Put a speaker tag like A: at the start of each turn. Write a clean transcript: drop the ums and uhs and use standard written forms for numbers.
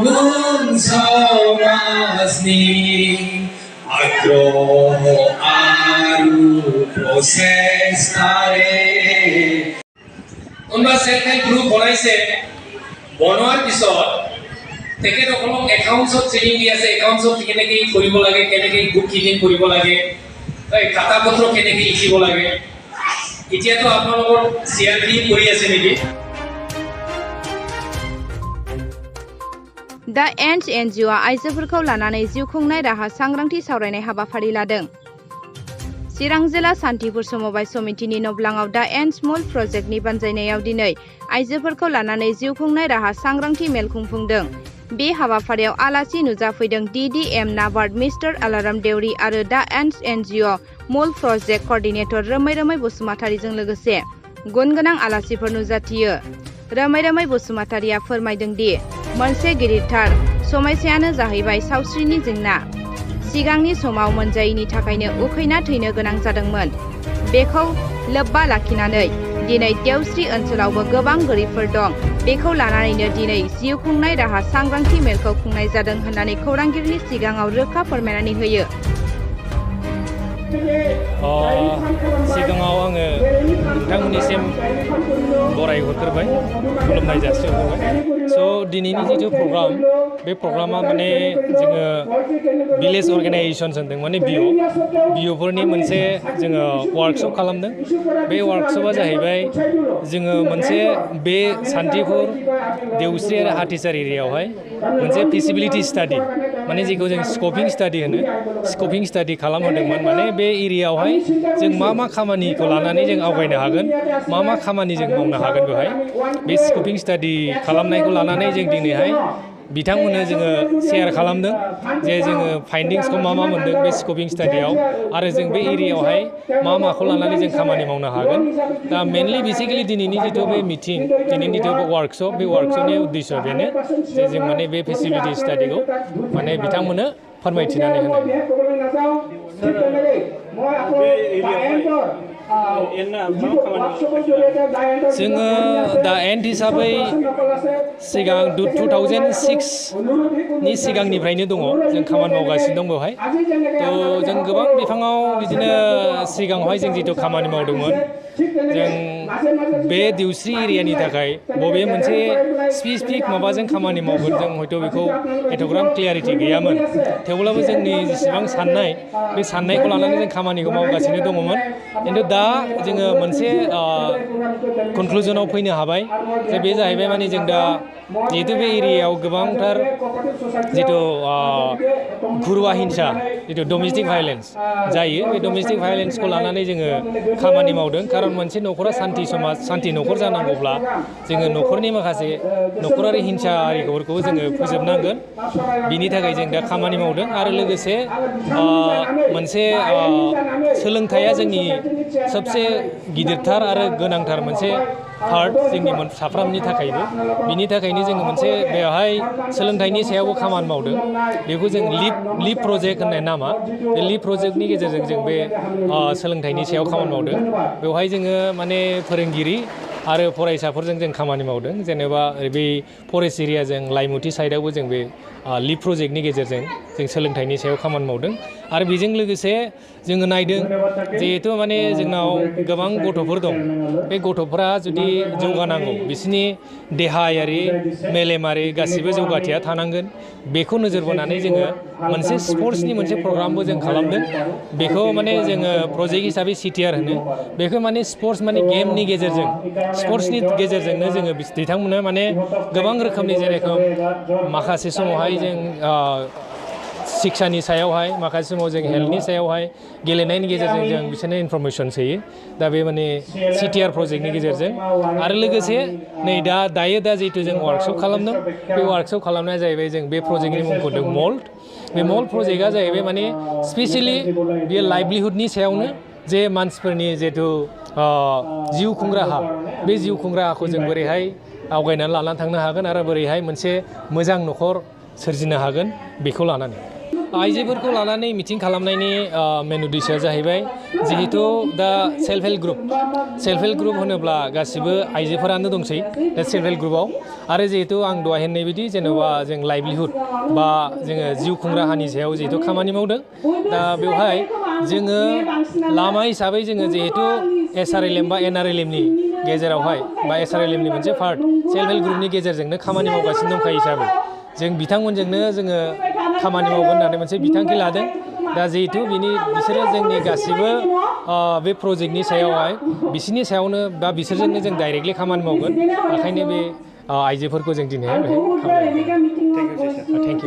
A: Abun Somasni Agroho Aru Process Tare Unba self help group bonaise bonoar pisot teke rokolok accounts of training di ase accounts of keneki koribo lage keneki bookkeeping koribo lage ei khata potro keneki ikibo lage etia to apnalogor share kori ase niki
B: दा Ant NGO आ आइजोफोरखौ लानानै जिउ खुंनाय राहा सांग्रांथि सावरायनाय हाबाफारि लादों। चिरां जिल्ला सान्थिपुर समबाय समितिनि नब्लाङाव दा Ant स्मल प्रजेक्टनि बानजायनायाव दिनै आइजोफोरखौ लानानै जिउ खुंनाय राहा सांग्रांथि मेल खुंफुंदों। बे हाबाफारियाव आलासि नुजाफैदों DDM नाबार्ड मिस्टार आलाराम देउरि आरो दा Ant NGO small project coordinator Romai बसुमतारीजों लोगोसे गुनगोनां आलासिफोर नुजाथियो। रोमै बसुमतारीया फोरमायदों दि मोनसे गिदिरथार समस्यायानो जाहैबाय सावस्रिनि जेंना। सिगांनि समाव मोनजायैनि थाखायनो उखैना थैनो गोनां जादोंमोन। बेखौ लोब्बा लाखिनानै दिनै देवस्रि ओनसोलावबो गोबां गोरिबफोर दं। बेखौ लानानैनो दिनै जिउ खुंनाय राहा सांग्रांथि मेलखौ खुंनाय जादों होननानै खौरांगिरिनि सिगाङाव रोखा फोरमायनानै होयो।
C: सिगाङाव आङो नोंथांमोननिसिम बरायहरग्रोबाय खुलुमनाय जासिहरबाय। दिनैनि जिथु प्रग्राम बे प्रग्रामा माने जोङो भिलेज अर्गेनाइजेशन होनदों माने बिअफोरनि मोनसे जोङो वार्कशप खालामदों। बे वार्कशपआ जाहैबाय जोङो मोनसे बे सान्थिपुर देवस्रि आरो हाथिसार एरियायावहाय मोनसे फिजिबिलिटि स्टाडि माने जेखौ जों स्कपिं स्टाडि होनो स्कपिं स्टाडि खालामहोदोंमोन। माने बे एरियायावहाय जों मा खामानिखौ लानानै जों आवगायनो हागोन मा खामानि जों मावनो हागोन बेवहाय बे स्कपिं स्टाडि खालामनायखौ लानानै जों दिनैहाय बिथांमोननो जोङो शेयार खालामदों जे जोङो फाइन्डिंसखौ मा मोनदों बे स्कपिं स्टाडियाव आरो जों बे एरियायावहाय माखौ लानानै जों खामानि मावनो हागोन। दा मेनलि बेसिकेलि दिनैनि जिथु बे मिटिं दिनैनि जिथु वार्कशप बे वार्कशपनि उद्देश्य बेनो जे जों माने बे फेसिलिटि स्टाडिखौ माने बिथांमोननो फोरमायथिनानै होनाय। जोङो दा एन्ड हिसाबै सिगां 2006नि सिगांनिफ्रायनो दङ जों खामानि मावगासिनो दं बेवहाय। जों गोबां बिफाङाव बिदिनो सिगाङावहाय जों जिथु खामानि मावदोंमोन जों बे देवस्रि एरियानि थाखाय बबे मोनसे स्पेसिफिक माबाजों खामानि मावगोन जों हयथ' बेखौ एथ'ग्राम क्लियारिटि गैयामोन। थेवब्लाबो जोंनि जेसेबां साननाय बे साननायखौ लानानै जों खामानिखौ मावगासिनो दङमोन। खिन्थु दा जोङो मोनसे कनक्लुजनाव फैनो हाबाय जे बे जाहैबाय माने जों दा जिहेतु बे एरियायाव गोबांथार जिथु घुरुवा हिंसा जिथु डमेस्टिक भायलेन्स जायो बे डमेस्टिक भायलेन्सखौ लानानै जोङो खामानि मावदों। खारन मोनसे न'खरा सान्थि न'खर जानांगौब्ला जोङो न'खरनि माखासे न'खरारि हिंसा आरिफोरखौबो जोङो फोजोबनांगोन। बिनि थाखाय जों दा खामानि मावदों आरो लोगोसे मोनसे सोलोंथाइया जोंनि सबसे गिदिरथार आरो गोनांथार मोनसे पार्ट जोंनि साफ्रोमनि थाखायबो। बिनि थाखायनो जोङो मोनसे बेवहाय सोलोंथाइनि सायावबो खामानि मावदों। बेखौ जों लिप प्रजेक्ट होननाय नामा बे लिप प्रजेक्टनि गेजेरजों जों बे सोलोंथाइनि सायाव खामानि मावदों। बेवहाय जोङो माने फोरोंगिरि आरो फरायसाफोरजों जों खामानि मावदों। जेनेबा बै फरेस्ट एरियाजों लाइमुथि साइडआवबो जों बे लिप प्रजेक्टनि गेजेरजों जों सोलोंथाइनि सायाव खामानि मावदों। आरो बेजों लोगोसे जोङो नायदों जिहेथु माने जोंनाव गोबां गथ'फोर दं। बे गथ'फोरा जुदि जौगानांगौ बिसोरनि देहायारि मेलेमारि गासिबो जौगाथाया थानांगोन। बेखौ नोजोर बोनानै जोङो मोनसे स्पर्ट्सनि मोनसे प्रग्रामबो जों खालामदों। बेखौ माने जोङो प्रजेक्ट हिसाबै CTR होनो। बेखौ माने स्पर्ट्स माने गेमनि गेजेरजों स्पर्ट्सनि गेजेरजोंनो जोङो बिथांमोननो माने गोबां रोखोमनि जेरेखम माखासे समावहाय जों शिक्षानि सायावहाय माखासे समाव जों हेल्थनि सायावहाय गेलेनायनि गेजेरजों जों बिसोरनो इनफरमेसन होयो। दा बे माने CTR प्रजेक्टनि गेजेरजों आरो लोगोसे नै दायो जिहेतु जों वार्कशप खालामदों। बे वार्कशप खालामनाया जाहैबाय जों बे प्रजेक्टनि मुंखौ होदों मल्ड। बे मल्ड प्रजेक्टआ जाहैबाय माने स्पेसियेलि बेयो लाइभलिहुडनि सायावनो जे मानसिफोरनि जिहेतु जिउ खुं राहा बे जिउ खुं राहाखौ जों बोरैहाय आवगायनानै लानानै थांनो हागोन आरो बोरैहाय मोनसे मोजां न'खर सोरजिनो हागोन बेखौ लानानै। आइजोफोरखौ लानानै मिटिं खालामनायनि मेन उद्देश्यआ जाहैबाय जिहेतु दा सेल्फ हेल्प ग्रुप होनोब्ला गासिबो आइजोफोरानो दंसै दा सेल्फ हेल्प ग्रुपआव आरो जिहेतु आं दहाय होननाय बायदि जेनेबा जों लाइभलिहुड बा जोङो जिउ खुं राहानि सायाव जिहेतु खामानि मावदों दा बेवहाय जोङो लामा हिसाबै जोङो जिहेतु SRLM बा NRLMनि गेजेरावहाय बा SRLMनि मोनसे पार्ट सेल्फ हेल्प ग्रुपनि गेजेरजोंनो खामानि मावगासिनो दंखायो हिसाबै जों बिथांमोनजोंनो जोङो खामानि मावगोन होननानै मोनसे बिथांखि लादों दा जिहेतु बिसोरो जोंनि गासिबो बे प्रजेक्टनि सायावहाय बिसोरनि सायावनो बा बिसोरजोंनो जों डाइरेक्टलि खामानि मावगोन ओंखायनो बे आइजोफोरखौ जों दिनैहाय बेहाय खामानि मावदों। Thank you.